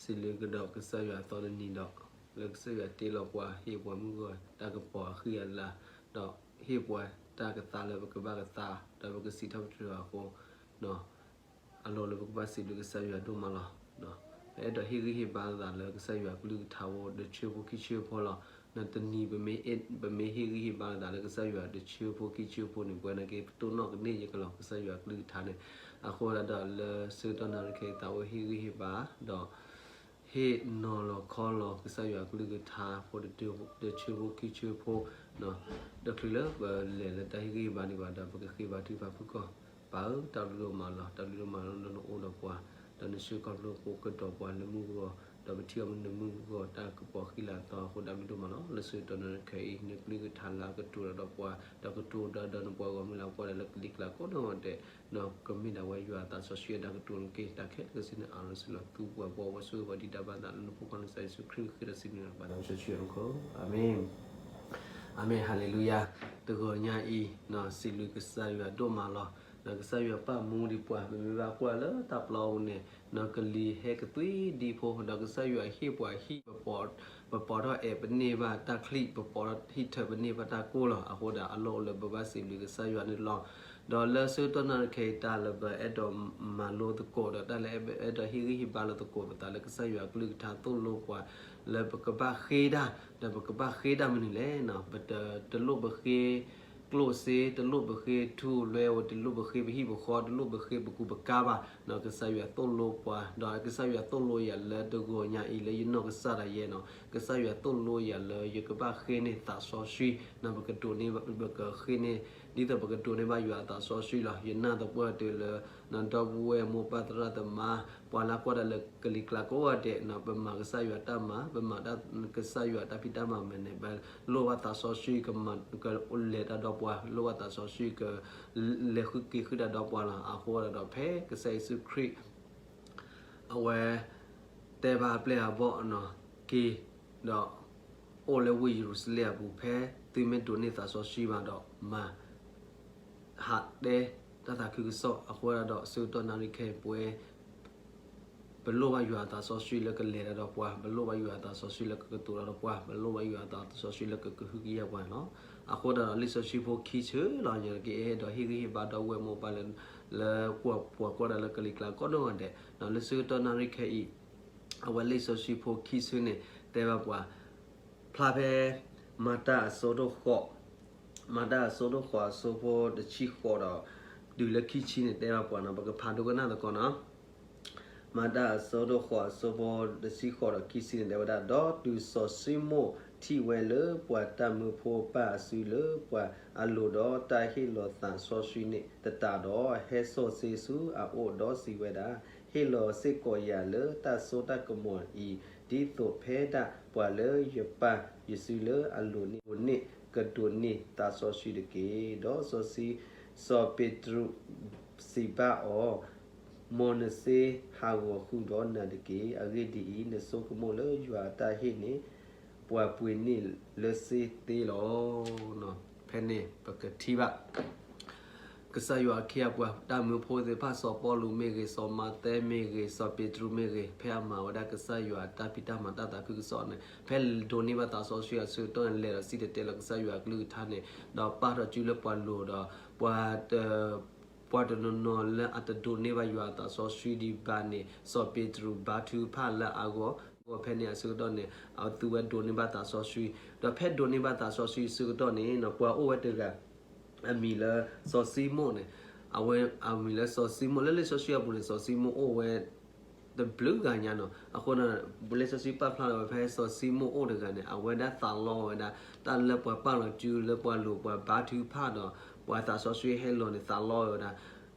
စံးဘျုးကဒီးကစၢ်ယွၤအသီတနံၤဒီး လၢကစၢ်ယွၤတ့လီၤပှၤ ဟ့ၣ်ပှၤမုၢ်ဂီၢ်တၢ်ကပီၤအဃံအလၤ, ဒီးဟ့ၣ်ပှၤတၢ်ကသါလၢပကဘၣ်ကသါ, ဒီးပကစံးထီၣ်ပတြၢၤအဃိ အလီၢ်လၢပကဘၣ်စံးဘျုးကစၢ်ယွၤဒိၣ်မးလီၤ. ပအဲၣ်ဒိးဟ့ၣ်ဂံၢ်ဟ့ၣ်ဘါသးလၢကစၢ်ယွၤအကလုၢ်ကထါဖိ တဆၢဖိခံဆၢဖိလီၤ. တနံၤ ပမ့ၢ်ဟ့ၣ်ဂံၢ်ဟ့ၣ်ဘါသးလၢကစၢ်ယွၤတဆၢဖိခံဆၢဖိန့ၣ် ပဝဲန့ၣ်က့ၤ ပတိၢ်နီၣ်ကန့ၢ်ယကလီၤ ကစၢ်ယွၤအကလုၢ်ကထါန့ၣ်. အဃိဒၣ်ဒီးလၢဆၢကတီၢ်နၣ်ရံၣ်ခဲအံၤ သးအိၣ်ဟ့ၣ်ဂံၢ်ဟ့ၣ်ဘါ ဒီး ဟ့ၣ်နီၤလီၤခီလီၤ ကစၢ်ယွၤအကလုၢ်ကထါဖိ တဆၢဖိခံဆၢဖိ, တချုးလၢပလဲၤလၢတၢ်ဟ့ၣ်ဂံၢ်ဟ့ၣ်ဘါဒံးဘၣ်ဒီး ပကဃ့ဘါထုကဖၣ်ဖုၣ်ကိာ်. ပၢ်ဧၢ, တၢ်ဘျုးဒိၣ်မးလီၤ. တၢ်ဘျုးဒိၣ်မးလီၤ လၢနအိၣ်ဒီးပှၤ, ဒီးနဆှၢခီဖျိကိးကဒီးပှၤလၢမုၢ်ဂီၢ်, ဒီးပထံၣ်အီၤမ့ၢ်နမုၢ်ဂီၢ်တၢ်ကပီၤဃံလၤအသီအဃိ တၢ်ဘျုးဒိၣ်မးလီၤ. လၢဆၢကတီၢ်နၣ်ရံၣ်ခဲအံၤ နကလုၢ်ကထါလၢအကတိၤဒီးပှၤ, ဒီးကတိၤဒီးနပှၤဂီၢ်မုၢ်လၢအကွၢ်ဒီးလၢကလံၤကျါကိးနီၢ်ဂၤဒဲး, ကမ့ၢ်ဒၣ်ဝဲယွၤအသးစီဆှံအတၢ်ကတိၤန့ၣ်တက့ၢ်. တၢ်ခဲလၢာ်ခဲဆ့န့ၣ် အါရစလီၤသူပှၤဘီဝဲဆိၣ်ဂ့ၤပှၤဒ်တၢ်ဘၣ်သးလၢနဖိခွါနကစၢ်ယ့ၣ်ၡူးခရံာ်ဃ့တၢ်စံးဘျုးနၤဘၣ်တၢ်ဆၢဆှံအဃိ, အၤမ့ၣ်. အၤမ့ၣ်, ဟၤလ့လူယၤ. တဂီၤညါအံၤ စံးဘျုးကစၢ်ယွၤဒိၣ်မးလီၤ. ဒီးကစၢ်ယွၤပာ်မူဒံးပှၤ ပမ့ၢ်ဘၣ်ကွၢ်လၢတၢ်ပျီပူၤန့ၣ် ကလံၤဟဲကသွံဒံဖိ ဒီးကစၢ်ယွၤဟ့ၣ်ပှၤဟံၣ်, ပပီးထီၣ်အဲၣ်ပန့ၢ်ဘၣ်တၢ်ချံၣ်, ပပီးထီၣ်ဟံၣ်ထၢၣ်ပန့ၢ်ဘၣ်တၢ်ကိၢ်လီၤ. အဃိဒီးအလီၢ်အိၣ်လၢပဘၣ်စံးဘျုးကစၢ်ယွၤန့ၣ်လီၤ. ဒီးလၢဆၢကတီၢ်နၣ်ရံၣ်ခဲအံၤ တၢ်လၢပအဲၣ်ဒိးမၤလိသကိးဒီး တၢ်လၢအဲၣ်ဒိးဟ့ၣ်ဂံၢ်ဟ့ၣ်ဘါလိာ်သကိးပသးလၢကစၢ်ယွၤအကလုၢ်ကထါသိၣ်လိပှၤ လၢပကဘၣ်ဃ့တၢ်, ဒီးပကဘၣ်ဃ့တၢ်မနုၤလဲၣ်. ပတလိၣ်ပဃ့ကျိၣ်စ့, တလိၣ်ပဃ့ထူလွဲၢ်, တလိၣ်ပဃ့ပဟံၣ်ပဃီ, တလိၣ်ပဃ့ပကူပကါဘၣ်. ကစၢ်ယွၤသိၣ်လိပှၤ, ဒီးကစၢ်ယွၤသိၣ်လိယၤလၢတဂီၤညါအံၤ လၢယနီၢ်ကစၢ်ဒၣ်ယဲနီၤ, ကစၢ်ယွၤသိၣ်လိယၤလၢယကဘၣ်ဃ့န့ၢ်သးစီဆှံ, ပကဒိးန့ၢ်, ပကဃ့န့ၢ်, ဒ်သိးပကဒိးန့ၢ်ဘၣ်ယွၤအသးစီဆှံလီၤ. ယနာ်သပှၢ်တၢၢ်လၢ ဒီပုၢ်ဝဲၢ်မိၢ်ပၢ်သရၣ်သမါ, ပှၤလၢကွၢ်တၢ်လၢကလံၤကျါကိးဂၤဒဲးနီၤ, ပမၤကစၢ်ယွၤတၢ်မၤ, ပမၤကစၢ်ယွၤတၢ်ဖံးတၢ်မၤမ့ၢ်န့ၣ်, ပလိၣ်ဘၣ်သးစီဆှံ ကလဲၤတၢ်ဒီးပှၤ, လိၣ်ဘၣ်သးစီဆှံ ကလဲၤဃုက့ၤဃုာ်တၢ်ဒီးပှၤလီၤ. အဃိဒီး ဖဲကစၢ်ယ့ၣ်ၡူးခရံာ် အဝဲ တဲဘၣ်အပျဲၢ်အဘီၣ်နီၤ, က့ၤ, ဒီး အိၣ်လၢဝ့ၢ်ယရူၤၡလ့ၣ်အပူၤ ဖဲသုမ့ၢ်ဒိးန့ၢ်သးစီဆှံဘၣ်ဒီး မၤ ဟးတဲတၢ်သးခုကစီၣ်. အဃိဒီး ဆၢကတီၢ်နၣ်ရံၣ်ခဲအံၤ ပဝဲ ပလိၣ်ဘၣ်ယွၤအသးစီဆှံလၢကလဲၤတၢ်ဒီးပှၤ, ပလိၣ်ဘၣ်ယွၤအသးစီဆှံလၢကကတိၤတၢ်ဒီးပှၤ, ပလိၣ်ဘၣ်ယွၤအသးစီဆှံလၢကကဟုကယာ်ပှၤန့ၣ်လီၤ. အဃိဒီး လံာ်စီဆှံဖိခံဆၢလီၤ. ယကအဲၣ်ဒိးဟ့ၣ်ဂံၢ်ဟ့ၣ်ဘါဒီပုၢ်ဝဲၢ်မိၢ်ပၢ်လၢ လၢကွၢ်ပှၤကွၢ်တၢ်လၢကလံၤကျါကိးနီၢ်ဂၤဒဲး, လၢဆၢကတီၢ်နၣ်ရံၣ်ခဲအံၤ အဝဲလံာ်စီဆှံဖိခံဆၢန့ၣ် တဲဘၣ်ပှၤ ဖျါဖဲ မၤတၢ်အဆၢဒိၣ်ဃိး, မၤတၢ်အဆၢဒိၣ်ဃိးအဆၢဖိတဆံဃိးဒီး တုၤလၢခံဆံန့ၣ် တဲဘၣ်ပှၤနီၤ, ပကဖးဒိကနၣ်သကိးနီၤ. မၤတၢ်အဆၢဒိၣ်ဃိးအဆၢဖိတဆံဃိးဒီးခံဆံန့ၣ် တဲဝဲဒၣ်, ဒီးတုၤစီၤၡံမိၣ်ထံၣ်ဝဲလၢပှၤတၢ်မၢဖိပာ်အစုလၢပှၤအလိၤဒီး တၢ်ဟ့ၣ်လီၤသးစီဆှံန့ၣ်သတးဒီး ဟဲစိာ်စ့ဆူအအိၣ်ဒီးစံးဝဲဒၣ်, ဟ့ၣ်လီၤစ့ၢ်ကီးယၤလၢတၢ်စိတၢ်ကမီၤအံၤ, ဒ်သိးဖဲဒၣ်ပှၤလၢယပာ်ယစုလၢအလိၤန့ၣ်အိၣ်န့ၣ် ကဒိးန့ၢ်သးစီဆှံတက့ၢ်. ဒီးစီၤစံ, စီၤပ့းတရူးစံးဘၣ်အီၤ, မ်နစ့ဟးဂီၤဃုာ်ဒီးနၤတက့ၢ်. အဂ့ၢ်ဒ်အံၤ, နဆိကမိၣ်လၢယွၤအတၢ်ဟ့ၣ်န့ၣ် ပှၤပှ့ၤန့ၢ်လၢစ့သ့လီၤ. ဖဲန့ၣ်ပကထံၣ်ဘၣ် ကစၢ်ယွၤအခ့အပှၤတၢ်မၢဖိသ့ၣ်တဖၣ်, စီၤပီလူးမ့ၢ်ဂ့ၤ, စီၤမးသဲမ့ၢ်ဂ့ၤ, စီၤပ့းတရူးမ့ၢ်ဂ့ၤ, ဖဲအမၤဝဲဒၣ်ကစၢ်ယွၤအတၢ်ဖံးတၢ်မၤတၢ်သးခုကစီၣ်န့ၣ်, ဖဲဒိးန့ၢ်ဘၣ်သးစီဆှံအဆၢကတီၢ်န့ၣ် လဲၤဒီးစံၣ်တဲၤတဲလီၤကစၢ်ယွၤအကလုၢ်ကထါန့ၣ်, ဒီးပာ်ထီၣ်စုလၢပှၤလိၤဒီး ပှၤတ ပှၤတနီၤနီၤလၢအတဒိးန့ၢ်ဘၣ်ယွၤအသးစီဆှံဒံးဘၣ်န့ၣ်, စီၤပ့းတရူးဘါထုကဖၣ်လၢအဂီၢ်, အဂီၢ်ဖဲန့ၣ်အဆၢကတီၢ်န့ၣ် အဝဲသူဝဲဒိးန့ၢ်ဘၣ်သးစီဆှံ, ဒီးဖဲဒိးန့ၢ်ဘၣ်သးစီဆှံအဆၢကတီၢ်န့ၣ် ပှၤအိၣ်ဝဲတဂၤ အမံၤလၢစီၤၡံမိၣ်န့ၣ်, အဝဲအမံၤလၢစီၤၡံမိၣ်, လၢလံာ်စီဆှံအပူၤန့ၣ် စီၤၡံမိၣ်အိၣ်ဝဲ တဘျုးဂၤညါနီၤ. အဃိဒီး လံာ်စီဆှံပာ်ဖျါထီၣ်ဝဲဖဲစီၤၡံမိၣ်အိၣ်တဂၤန့ၣ် အဝဲဒၣ်သးလီဝဲဒၣ် တၢ်လၢပှၤပာ်လီၤစုလၢပှၤလိၤပှၤဘါထုကဖၣ်ဒီး ပှၤသးစီဆှံဟဲလီၤန့ၣ် သးလီဝဲဒၣ်.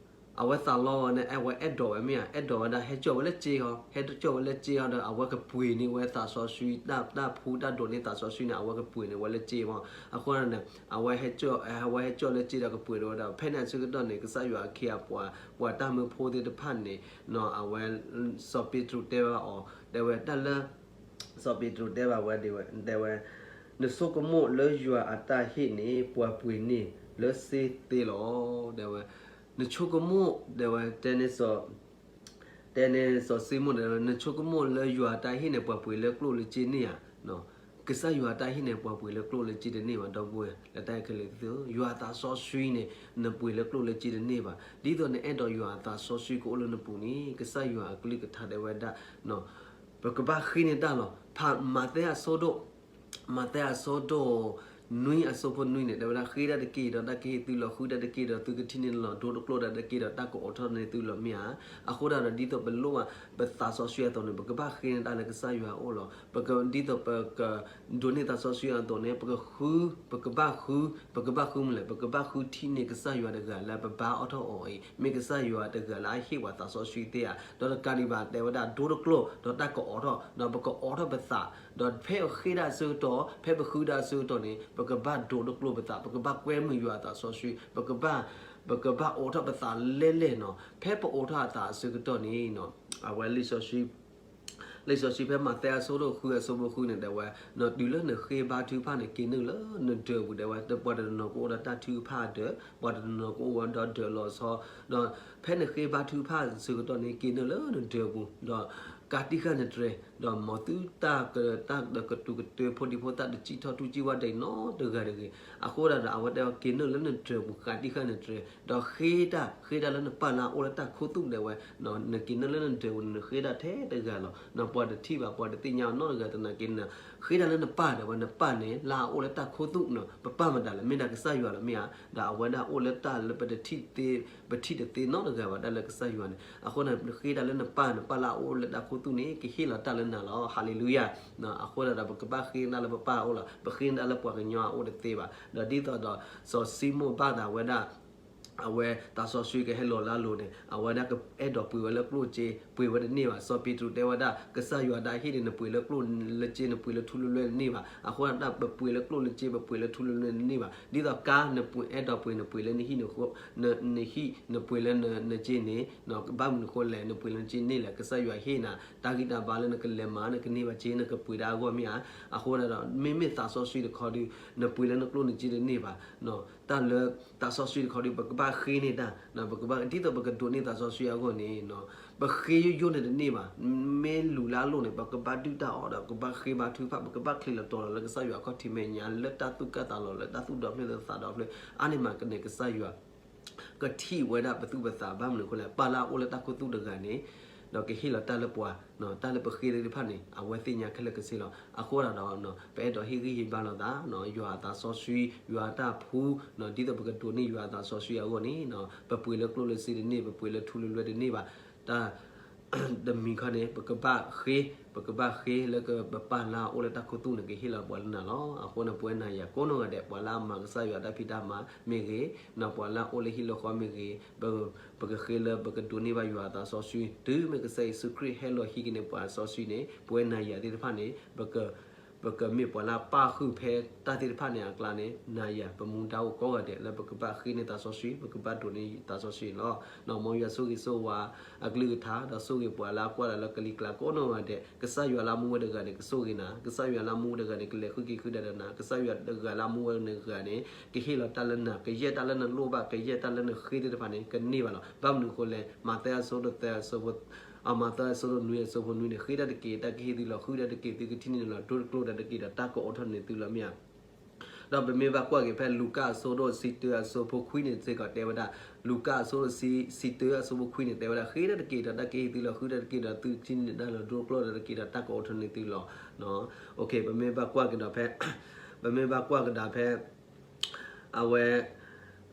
အဝဲသးလီဝဲန့ၣ် အဝဲအဲၣ်ဒိးဝဲမ့ၢ်ဧါ, အဲၣ်ဒိးဝဲဒၣ် ဟဲစိာ်ဝဲလၢစ့ဟီ, ဟဲစိာ်ဝဲလၢစ့ဟီဒီး အဝဲကပှ့ၤန့ၢ်ဝဲသးစီဆှံ တၢ်ဖှူတၢ်ဒိးန့ၢ်သးစီဆှံန့ၣ် အဝဲကပှ့ၤန့ၢ်ဝဲလၢစ့မး. အဃိန့ၣ် အဝဲဟဲစိာ်လၢစ့ဒီးကပှ့ၤန့ၢ်ဝဲဒၣ်. ဖဲန့ၣ်အဆၢကတီၢ်န့ၣ် ကစၢ်ယွၤအခ့အပှၤ ပှၤတၢ်မၢဖိသ့ၣ်တဖၣ်န့ၣ် အဝဲ စီၤပ့းတရူးတဲဘၣ်အီၤ, တဲဝဲတၢ်လၢ စီၤပ့းတရူးတဲဘၣ်ဝဲဒၣ်ဝဲ, တဲဝဲ, နဆိကမိၣ်လၢယွၤအတၢ်ဟ့ၣ်န့ၣ် ပှၤပှ့ၤန့ၢ်လၢစ့သ့လီၤ. တဲဝဲ, နဆိကမိၣ် တဲဝဲ, တဲန့ၣ်စီၤ တဲန့ၣ်စီၤၡံမိၣ်န့ၣ် နဆိကမိၣ်လၢယွၤအတၢ်ဟ့ၣ်န့ၣ် ပှၤပှ့ၤလၢကျိၣ်လၢစ့န့ၢ်ဧါ. ကစၢ်ယွၤအတၢ်ဟ့ၣ်န့ၣ် ပှၤပှ့ၤလၢကျိၣ်လၢစ့တန့ၢ်ဘၣ် ဒီပုၢ်ဝဲၢ် လၢတၢ်ခဲလၢာ်သ့ၣ်ဧၢ, ယွၤအသးစီဆှံန့ၣ် နပှ့ၤလၢကျိၣ်လၢစ့တန့ၢ်ဘၣ်. ဒ်သိးနအဲၣ်ဒိးယွၤအသးစီဆှံကအိၣ်လၢနပူၤန့ၣ် ကစၢ်ယွၤအကလုၢ်ကထါတဲဝဲဒၣ် ပကဘၣ်ဃ့န့ၢ်တၢ်လီၤ. ဖးမးသဲအဆၢဒိၣ် မးသဲအဆၢဒိၣ်နွံအဆၢဖိနွံန့ၣ် တဲဝဲဒၣ် ဃ့တၢ်တက့ၢ်ဒီးတၢ်ကဟ့ၣ်သုလီၤ, ဃုတၢ်တက့ၢ်ဒီးသုကထံၣ်န့ၢ်လီၤ, ဒိတကျိၣ်တၢ်တက့ၢ်ဒီးတၢ်ကအိးထီၣ်န့ၢ်သုလီၤ မ့ၢ်ဧါ. အဃိဒၣ်ဒီး ဒ်သိးပလိၣ်ဘၣ် ပသးစီဆှံအသိးန့ၣ် ပကဘၣ်ဃ့န့ၢ်တၢ်လၢကစၢ်ယွၤအအိၣ်လီၤ. ပက ဒ်သိးပကဒိးန့ၢ်သးစီဆှံအသိးန့ၣ် ပကဃု ပကဘၣ်ဃု ပကဘၣ်ဃုမနုၤလဲၣ်, ပကဘၣ်ဃုထံၣ်န့ၢ်ကစၢ်ယွၤတဂၤလၢပဘါအီၣ်ထီၣ်အီၤအံၤ မ့ၢ်ကစၢ်ယွၤတဂၤလၢအဟ့ၣ်ပှၤသးစီဆှံသ့ဧါ. ဒီးတကးဒံးဘၣ် တဲဝဲဒၣ် ဒိတကျိၣ် ဒီးတၢ်ကအိးထီၣ် ဒီးပကအိးထီၣ်ပသး ဒီးဖဲပဃ့တၢ်အဆၢကတီၢ် ဖဲပဃုတၢ်အဆၢကတီၢ်န့ၣ် ပကဘၣ်ဒိတကျိၣ်ပသး, ပကဘၣ်ကွဲမုာ်ယွၤအသးစီဆှံ, ပကဘၣ် ပကဘၣ်အိးထီၣ်ပသးလဲၢ်လဲၢ်နီၤ. ဖဲပအိးထီၣ်အသးအဆၢကတီၢ်န့ၣ် အဝဲ လံာ်စီဆှံဖဲမးသဲအဆၢဒိၣ်ဃုအဆၢဖိဃုန့ၣ် တဲဝဲ တုၤလၢနဃ့ဘါထုကဖၣ်န့ၣ် က့ၤနုာ်လၢနဒၢးပူၤ တဲဝဲ ပှၤတနီၤနီၤကအိၣ်ဒီးတၢ်ထုကဖၣ်အဒၢး, ပှၤတနီၤနီၤကအိၣ်ဝဲဒီးဒၢးလီၤဆီ, ဒီးဖဲနဃ့ဘါထုကဖၣ်အဆၢကတီၢ်န့ၣ် က့ၤနုာ်လၢနဒၢးပူၤ ဒီးကးတံာ်ဃာ်နတြဲၤ, ဒီးမ်သုတၢ်က တၢ်ကတူၤကတၢ ဖိဒံဖိသၣ် တစံၣ်ထီၣ်ထူစံၣ်ဝၣ်ဒဲးနီတဂၤတဂ့ၤ. အဃိဒၣ်ဒီး အဝဲတဲဝဲ က့ၤနုာ်လၢနတြဲၤပူၤ ကးတံာ်ဃာ်နတြဲၤ ဒီးဃ့တၢ်, ဃ့တၢ်လၢနပၢ်လၢအအိၣ်လၢတၢ်ခူသူၣ် တဲဝဲ, နက့ၤနုာ်လၢနတြဲၤပူၤန့ၣ် နဃ့တၢ်ထဲတဂၤလီၤ. ပှၤတထံၣ်ဘၣ် ပှၤတသ့ၣ်ညါအီၤနီတဂၤသနာ်က့ နဃ့တၢ်လၢနပၢ် တဲဝဲ, နပၢ်န့ၣ် လၢအအိၣ်လၢတၢ်ခူသူၣ်နီၤ, ပပၢ်မတၤလဲၣ်, မ့ၢ်ဒၣ်ကစၢ်ယွၤလီၤ မ့ၢ်ဧါ. ဒီးအဝဲဒၣ်အိၣ်လၢတၢ်လၢပတထံၣ်သ့, ပထံၣ်တသ့နီတဂၤဘၣ် တၢ်လၢကစၢ်ယွၤန့ၣ်. အဃိန့ၣ် နဃ့တၢ်လၢနပၢ်, နပၢ်လၢအအိၣ်လၢတၢ်ခူသူၣ်န့ၣ် ကဟ့ၣ်လီၤတၢ်လၢနၤလီၤ. ဟၤလ့လူယၤ. အဃိဒၣ်ဒီး ပကဘၣ်ဃ့တၢ်လၢပပၢ်အအိၣ်လီၤ. ပဃ့တၢ်လၢပှၤကညီအအိၣ်တသ့ဘၣ်. ဒီးဒ်သိးဒီး စီၤၡံမိၣ်ဘၣ်သးဝဲဒၣ် အဝဲသးစီဆှံကဟဲလီၤလၢအလိၤန့ၣ် အဝဲဒၣ်ကအဲၣ်ဒိးပှ့ၤဝဲလၢကျိၣ်စ့ ပှ့ၤဝဲတန့ၢ်ဘၣ်. စီၤပ့းတရူးတဲဝဲဒၣ် ကစၢ်ယွၤတၢ်ဟ့ၣ်န့ၣ် နပှ့ၤလၢကျိၣ်လၢစ့ နပှ့ၤလၢထူလၢလွဲၢ်တန့ၢ်ဘၣ်. အဃိဒၣ် ပပှ့ၤလၢကျိၣ်လၢစ့ ပပှ့ၤလၢထူလၢလွဲၢ်တန့ၢ်ဘၣ်. ဒ်သိးကါ နအဲၣ်ဒိးပှ့ၤ နပှ့ၤလၢနဟံၣ်နဃိ, နဟံၣ် နပှ့ၤလၢနစ့န့ၣ် ဘၣ်မနုၤအဃိလဲၣ်, နပှ့ၤလၢနစ့န့ၢ်လဲၣ်, ကစၢ်ယွၤဟ့ၣ်နၤ တၢ်ဂံၢ်တၢ်ဘါလၢနကလဲၤမၤ နကန့ၢ်ဘၣ်စ့ နကပှ့ၤတၢ်အဂီၢ် မ့ၢ်ဧါ. အဃိဒၣ်ဒီး မ့မ့ၢ်သးစီဆှံတခီဒုး နပှ့ၤလၢနကျိၣ်နစ့တန့ၢ်ဘၣ်. တၢ်လၢသးစီဆှံတခီဒုး ပကဘၣ်ဃ့န့ၢ်တၢ်, ပကဘၣ် ဒ်သိးပကဒိးန့ၢ်သးစီဆှံအဂီၢ်န့ၣ် ပဃ့ယိယိန့ၣ်တန့ၢ်ဘၣ်. မ့ၢ်လူၤလၢအလိၤန့ၣ် ပကဘၣ်ဒုၣ်တၢ်အီၣ်ဒီး ပကဘၣ်ဃ့ဘါထုကဖၣ်, ပကဘၣ်ချံးလီၤတီၤလီၤလၢကစၢ်ယွၤအခီၣ်ထံးမဲာ်ညါ လၢတၢ်သူၣ်ကၢ်သးလီၤ လၢတၢ်သူၣ်ဒီဖျၢၣ်လၢသးဒီဖျၢၣ် အါန့ၢ်မးကန့ၣ် ကစၢ်ယွၤ ကထံၣ်ဝဲဒၣ်ပသူၣ်ပသး ဘၣ်မနုၤအဃိလဲၣ်, ပၢ်လၢအအိၣ်လၢတၢ်ခူသူၣ်တဂၤန့ၣ် ဒီးကဟ့ၣ်လီၤတၢ်လၢပှၤ, တၢ်လၢပဃ့သ့ၣ်တဖၣ်န့ၣ် အဝဲသ့ၣ်ညါခဲလၢာ်ကဆ့လီၤ. အဃိဒၣ်ဒီး ပအဲၣ်ဒိးဟ့ၣ်ဂံၢ်ဟ့ၣ်ဘါလိာ်သး ယွၤအသးစီဆှံ ယွၤအတၢ်ဖှူ ဒ်သိးပကဒိးန့ၢ်ယွၤအသးစီဆှံအဂီၢ်န့ၣ် ပပှ့ၤလၢကျိၣ်လၢစ့တန့ၢ် ပပှ့ၤလၢထူလၢလွဲၢ်တန့ၢ်ဘၣ်. တၢ် တမံၤခီန့ၣ် ပကဘၣ်ဃ့, ပကဘၣ်ဃ့လၢကပပၢ်လၢအအိၣ်လၢတၢ်ခူသူၣ်န့ၣ် ကဟ့ၣ်လီၤပှၤလၢနၤလီၤ. အဃိန့ၣ် ပဝဲနၤယၤကိးနီၢ်ဂၤဒဲး ပှၤလၢအမၤကစၢ်ယွၤတၢ်ဖံးတၢ်မၤမ့ၢ်ဂ့ၤ, ပှၤလၢအအိၣ်လၢဟံၣ်လၢဃီမ့ၢ်ဂ့ၤ, ပကဃ့လၢပကဒိးန့ၢ်ဘၣ်ယွၤအသးစီဆှံ တုၤမ့ၢ်ကစၢ်ယ့ၣ်ၡူးခရံာ်ဟဲလီၤဟံးက့ၤန့ၢ်ပှၤစီဆှံန့ၣ် ပဝဲနၤယၤသ့ၣ်တဖၣ်န့ၣ် ပကမ့ၢ်ပှၤလၢအပၣ်ဃုာ်ဖဲတၢ်သ့ၣ်တဖၣ်န့ၣ်အကျါန့ၣ် နၤယၤ ပမူဒါအိၣ်ကိးဂၤဒဲး လၢပကဘၣ်ဃ့န့ၢ်သးစီဆှံ ပကဘၣ်ဒိးန့ၢ်သးစီဆှံန့ၣ်လီၤ. မ်ယွၤဆိၣ်ဂ့ၤဆိၣ်ဝါအကလုၢ်ကထါ ဒီးဆိၣ်ဂ့ၤပှၤလၢအကွၢ်တၢ်လၢကလံၤကျါကိးနီၢ်ဂၤဒဲး, ကစၢ်ယွၤလၢအမူဝဲတဂၤန့ၣ် ကဆိၣ်ဂ့ၤနၤ, ကစၢ်ယွၤလၢအမူဝဲတဂၤန့ၣ် ကလဲၤဃုက့ၤဃုာ်ဒီးနၤ, ကစၢ်ယွၤတဂၤလၢအမူဝဲတဂၤန့ၣ် ကဟ့ၣ်လီၤတၢ်လၢနၤ, ကယဲၢ်တၢ်လၢနလိၣ်ဘၣ် ကယဲၢ်တၢ်လၢနဃ့သ့ၣ်တဖၣ်န့ၣ် ကန့ၢ်ဘၣ်လီၤ. ဘၣ်မနုၤအဃိလဲၣ်, မးသဲအဆၢဒိၣ်သၢအဆၢဖိ အမးသဲအဆၢဒိၣ်နွံအဆၢဖိနွံန့ၣ် ဃ့တၢ်တက့ၢ် တၢ်ကဟ့ၣ်သုလီၤ, ဃုတၢ်တက့ၢ် သုကထံၣ်န့ၢ်လီၤ, ဒိတကျိၣ်တၢ်တက့ၢ်ဒီးတၢ်ကအိးထီၣ်န့ၢ်သုလီၤ မ့ၢ်ဧါ. ဒီးပမ့ၢ်ဘၣ်ကွၢ်က့ၤဖဲလူၤကၣ်အဆၢဒိၣ်တဆံတၢအဆၢဖိခွံန့ၣ်စ့ၢ်ကီးတဲဝဲဒၣ်, လူၤကၣ်အဆၢဒိၣ်တဆံတၢအဆၢဖိခွံန့ၣ် တဲဝဲဒၣ် ဃ့တၢ်တက့ၢ်ဒီးတၢ်ကဟ့ၣ်သုလီၤ, ဃုတၢ်တက့ၢ်ဒီးသုကထံၣ်န့ၢ်တၢ်လီၤ, ဒိတကျိၣ်တၢ်တက့ၢ်ဒီးတၢ်ကအိးထီၣ်န့ၢ်သုလီၤ. ပမ့ၢ်ဘၣ်ကွၢ်ကဒီးဖဲ ပမ့ၢ်ဘၣ်ကွၢ်ကဒီးဖဲ အဝဲ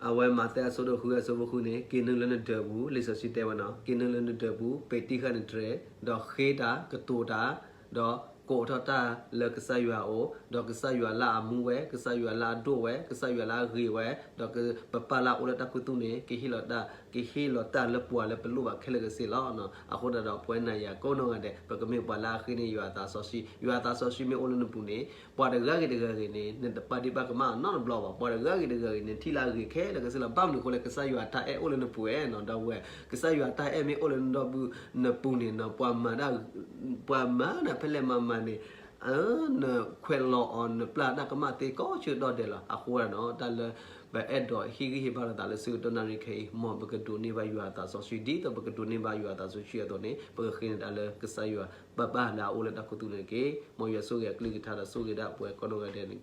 အဝဲမးသဲအဆၢဒိၣ်ဃုအဆၢဖိဃုန့ၣ် က့ၤနုာ်လၢနဒၢးပူၤ, လံာ်စီဆှံတဲဝဲနီၤ, က့ၤနုာ်လၢနဒၢးပူၤ ပဲာ်တံၢ်ဃာ်နတြဲၤ, ဒီးဃ့တၢ် ကတိၤတၢ်, ဒီးကအိးထီၣ်တၢ်လၢကစၢ်ယွၤအအိၣ်, ဒီးကစၢ်ယွၤလၢအမူဝဲ, ကစၢ်ယွၤလၢအဒိၣ်ဝဲ, ကစၢ်ယွၤလၢအဂ့ၤဝဲ, ဒီးပပၢ်လၢအအိၣ်လၢတၢ်ခူသူၣ်န့ၣ် ကဟ့ၣ်လီၤတၢ်, ကဟ့ၣ်လီၤတၢ်လၢပှၤလၢပလိၣ်ဘၣ်ခဲလၢာ်ကဆ့လီၤ. အဃိသတးဒီး ပဝဲနၤယၤကိးနီၢ်ဂၤဒဲး ပကမ့ၢ်ပှၤလၢအဃ့န့ၢ်ယွၤအသးစီဆှံ, ယွၤအသးစီဆှံမ့ၢ်အိၣ်လၢနပူၤန့ၣ် ပှၤတဂၤဂ့ၤတဂၤဂ့ၤန့ၣ် နတပာ်ဒ့ၣ်ပာ်ကမၣ်နီတဘျီဘၣ်, ပှၤတဂၤဂ့ၤတဂၤဂ့ၤန့ၣ် ထံၣ်လၢအဂ့ၤခဲလၢာ်ကဆ့လီၤ. ဘၣ်မနုၤအဃိလဲၣ်, ကစၢ်ယွၤအတၢ်အဲၣ်အိၣ်လၢနပူၤဧါနီၤ, ဒီပုၢ်ဝဲၢ်, ကစၢ်ယွၤအတၢ်အဲၣ်မ့ၢ်အိၣ်လၢနဒီပုၢ်နပူၤန့ၣ်နီၤ, ပှၤမၤဒၣ် ပှၤမၤဒၣ်ဖဲလဲၣ်မၤမၤန့ၣ် နခွဲးလီၤအီၤ နပျၢ်တၢ်ကမၣ်သ့ကိးဆၢဒီဒဲးလီၤ. အဃိသတးဒီး တၢ်လၢ ပအဲၣ်ဒိးဟ့ၣ်ဂံၢ်ဟ့ၣ်ဘါလိာ်သးလၢဆၢကတီၢ်နၣ်ရံၣ်ခဲအံၤ, မ်ပကဒိးန့ၢ်ဘၣ်ယွၤအသးစီဆှံ, ဒ်သိးပကဒိးန့ၢ်ဘၣ်ယွၤအသးစီဆှံအသိးန့ၣ် ပကဃ့န့ၢ်တၢ်လၢကစၢ်ယွၤဘၣ်ဘၣ်လၢအအိၣ်လၢတၢ်ခူသူၣ်န့ၣ်တက့ၢ်. မ်ယွၤဆိၣ်ဂ့ၤအကလုၢ်ကထါဒီးဆိၣ်ဂ့ၤဒၣ်ပှၤကိးနီၢ်ဂၤဒဲးန့ၣ်တက့ၢ်.